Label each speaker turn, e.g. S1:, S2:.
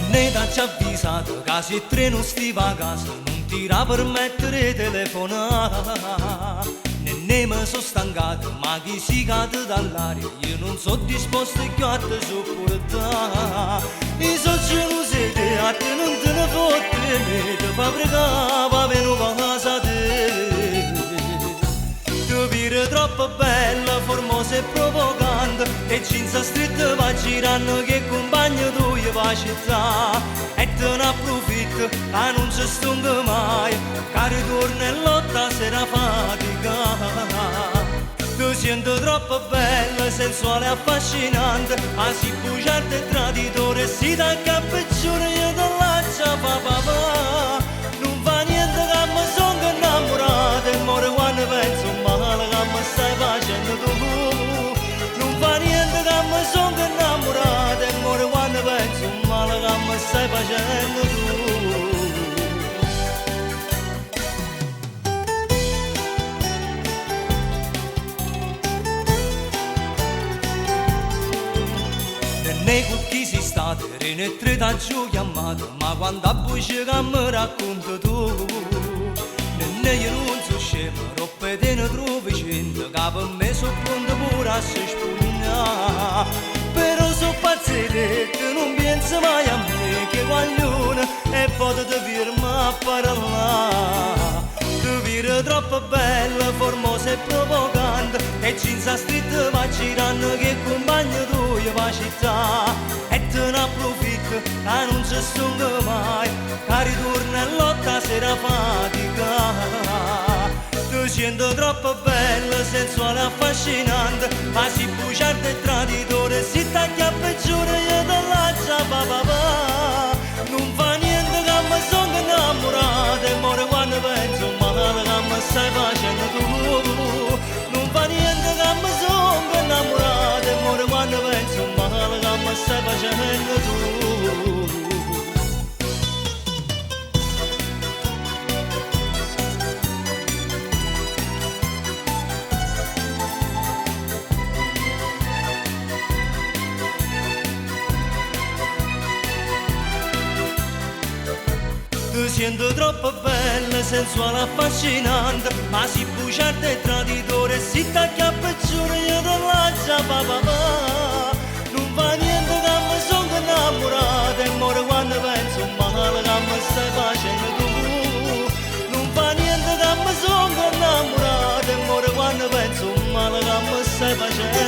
S1: Nenné t'aggio avvisato ca si 'e ttre nun stive 'a casa nun t'ira permettere 'e telefonà. Nenné me so' stancato, ma chi si ca te dà ll'aria? Io nun so' disposto cchiù a te suppurtà. I' so' geluso 'e te, a te nun te ne fotte 'e me, te fa pregà p'avè nu vaso 'a te. Te vire troppo bella, formosa e provocante, e jeans astritte va giranno che cumpagne tuoje p' 'a città. E te n'apprufitte ca nun ce stongo mai, ca ritorno 'e l'otto 'a sera a faticà. Te siente troppo bella, sensuale e affascinante, ma si bugiardo e traditore, si t'accappiccione io te l'aggia fa papà. Nun fa niente ca me songo 'nnammurato e moro quanno penso 'o male ca me stai facenno tu. Nun fa niente ca me songo 'nnammurato e moro quanno penso 'o male ca me stai facenno tu. Nenné cu chi si stato? Erano 'e ttre t'aggio chiammato, ma quanta bucie ca me raccunte tu. Nenné io nun so' scemo, ropp' 'e te ne truove ciento ca pe me so' pronto pure a se spugnà. Però so' pazzo 'e te, tu nun pienze mai a me, che guaglione e vote te ferma a parlà. Te vire troppo bella, formosa e provocante, e jeans astritte va giranno che cumpagne tuoje p' 'a città. E te n'apprufitte ca nun ce stongo mai, ca ritorno 'e l'otto 'a sera a faticà. Te siente troppo bella, sensuale e affascinante, ma si bugiardo e traditore, si t'acchiappa giuro io te l'aggia fa papà. Nun fa niente ca me songo 'nnammurato e moro quanno penso 'o male ca me stai facenno tu. Nun fa niente ca me songo 'nnammurato e moro quanno penso 'o male ca me stai facenno tu. Te siente troppo bella, sensuale, affascinante, ma si bugiardo e traditore, si t'acchiappa giuro io te l'aggia fa papà. Nun fa niente ca me songo 'nnammurato e moro quanno penso 'o male ca me stai facenno tu. Nun fa niente ca me songo 'nnammurato e moro quanno penso 'o male ca me stai facenno.